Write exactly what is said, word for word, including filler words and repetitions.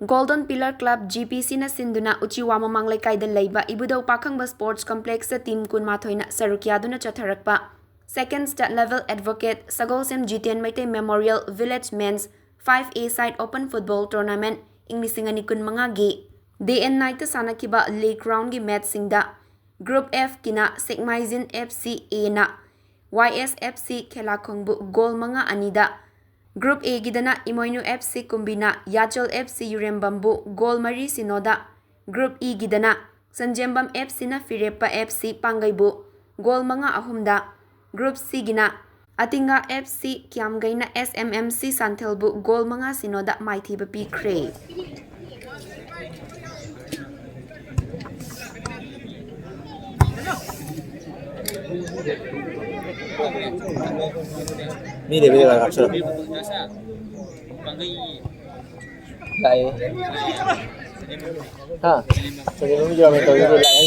Golden Pillar Club, G P Cꯅ ꯁꯤꯟꯗꯨꯅ ꯎꯆꯤꯋꯥ ꯃꯃꯥꯡ ꯂꯩꯀꯥꯏꯗ ꯂꯩꯕ ꯏꯕꯨꯙꯧ ꯄꯥꯈꯪꯕ Sports Complexꯇ team ꯀꯨꯟꯃꯥꯊꯣꯏꯅ ꯁꯔꯨꯛ ꯌꯥꯗꯨꯅ ꯆꯠꯊꯔꯛꯄ Second State Level Advocate Sagolsem Jiten Meitei Memorial Village Men's five A Side Open Football Tournament ꯏꯪ ꯂꯤꯁꯤꯡ ꯑꯅꯤ ꯀꯨꯟꯃꯉꯥꯒꯤ Day and Nightꯇ ꯁꯥꯟꯅꯈꯤꯕ league roundꯒꯤ matchꯁꯤꯡꯗ Group Fꯀꯤꯅ ꯁꯦꯛꯃꯥꯏꯖꯤꯟ F C Aꯅ Y S F C ꯈꯦꯂꯥꯈꯣꯡꯕꯨ goal ꯃꯉꯥ ꯑꯅꯤꯗ, Group Aꯒꯤꯗꯅ ꯏꯃꯣꯏꯅꯨ F C ꯀꯨꯝꯕꯤꯅ ꯌꯥꯆꯜ F C ꯌꯨꯔꯦꯝꯕꯝꯕꯨ goal ꯃꯔꯤ ꯁꯤꯅꯣꯗ, Group Eꯒꯤꯗꯅ ꯁꯟꯖꯦꯝꯕꯝ F Cꯅ ꯐꯤꯔꯦꯞꯄ F C ꯄꯥꯡꯒꯩꯕꯨ goal ꯃꯉꯥ ꯑꯍꯨꯝꯗ, Group Cꯒꯤꯅ ꯑꯇꯤꯡꯒ F C ꯀ꯭ꯌꯥꯝꯒꯩꯅ S M M C ꯁꯥꯟꯊꯦꯜꯕꯨ goal ꯃꯉꯥ ꯁꯤꯅꯣꯗ ꯃꯥꯏꯊꯤꯕ ꯄꯤꯈ꯭ꯔꯦ꯫ ꯃꯤ ꯂꯩꯕ ꯖꯒꯥ ꯀꯥꯞꯁꯤꯜꯂꯣ꯫ ꯂꯥꯛꯑꯦ꯫ ꯍꯥ? ꯁꯟꯖꯦꯝꯕꯝ ꯖꯨꯔꯥꯃꯦꯟ ꯇꯧꯔꯤꯗꯣ ꯂꯥꯛꯑꯦ꯫